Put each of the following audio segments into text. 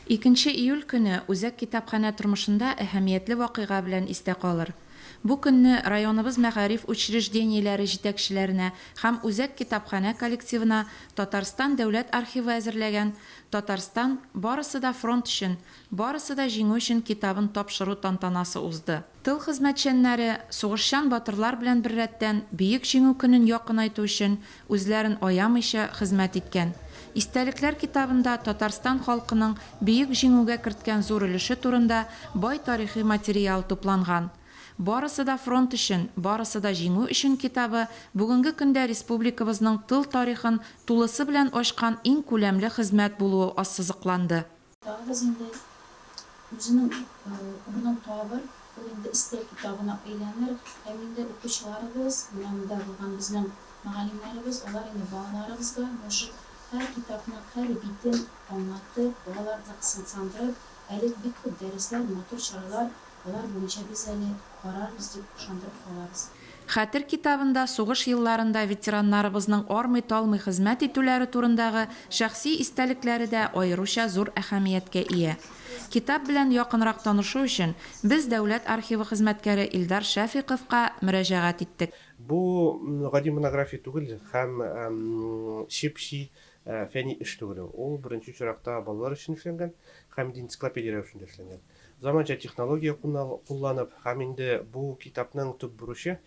Икенче июль көне үзәк китапханә тормышында әһәмиятле вакыйга белән истә калыр. Бу көнне районыбыз мәгариф учреждениеләре җитәкчеләренә һәм үзәк китапханә коллективына Татарстан дәүләт архивы әзерләгән Татарстан, барысы да фронт өчен, барысы да Җиңү өчен китабын тапшыру тантанасы узды. Тыл хезмәтчәннәре, сугышчан батырлар белән беррәттән, Бөек Җиңү көнен якынайту өчен үзләрен аямыйча хезмәт иткән. Истәлекләр китабында Татарстан халкының Бөек Җиңүгә керткән зур өлеше турында бай тарихи материал тупланган. Барысы да фронт өчен, барысы да Җиңү өчен китабы бүгенге көндә республикабызның тыл тарихын тулысы белән ачкан иң күләмле хезмәт булуы ассызыкланды. Китабыбыз инде үзенең урынын табыр, ул инде өстәл китабына әйләнер һәм инде укучыларыбыз, менә монда булган безнең мөгаллимнәребез, алар инде балаларыбызга, может, һәр китапның һәр битен аңлатып, балаларны кызыксындырып, әле бик күп дәресләр, матур чаралар Алар буенча без әле карарбыз дип ышандырып калабыз. Хәтер китабында сугыш елларында ветераннарыбызның армый-талмый хезмәт итүләре турындагы шәхси истәлекләре дә аеруча зур әһәмияткә ия. Китап белән якынрак танышу өчен, без Дәүләт архивы хезмәткәре Илдар Шәфыйковка мөрәҗәгать иттек. Бу гади монография түгел һәм чеп-чи фәнни эш түгел ул. Ул беренче чиратта балалар өчен эшләнгән һәм инде энциклопедия рәвешендә эшләнгән. Заманча технология кулланып һәм инде бу китапның төп бурычы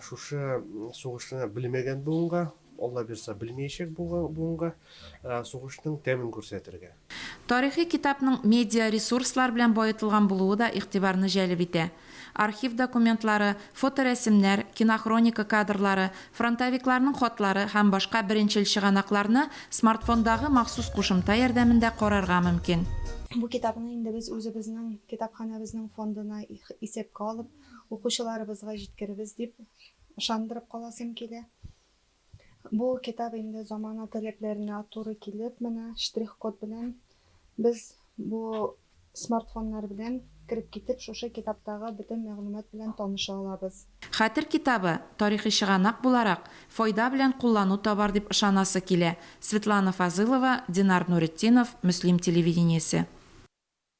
шушы сугышны белмәгән буынга, Алла бирса, белмәячәк буынга сугышның тәмен күрсәтергә. Тарихи китапның медиа-ресурслар белән баетылган булуы да игътибарны җәлеп итә. Архив документлары, фоторәсемнәр, кинохроника кадрлары, фронтовикларның хатлары һәм башка беренчел чыганакларны смартфондагы махсус кушымта ярдәмендә карарга мөмкин. Бу китапны инде без үзебезнең китапханәбезнең фондына исәпкә алып, укучыларыбызга җиткеребез дип ышандырып каласым килә. Бу китап инде замана таләпләренә туры килеп, менә штрих-код белән без бу смартфоннар белән кереп китеп, шушы китаптагы бөтен мәгълүмат белән таныша алабыз. Хәтер китабы, тарихи чыганак буларак, файда белән куллану табар дип ышанасы килә. Светлана Фазылова, Динар Нуретдинов, Мөслим телевидениесе.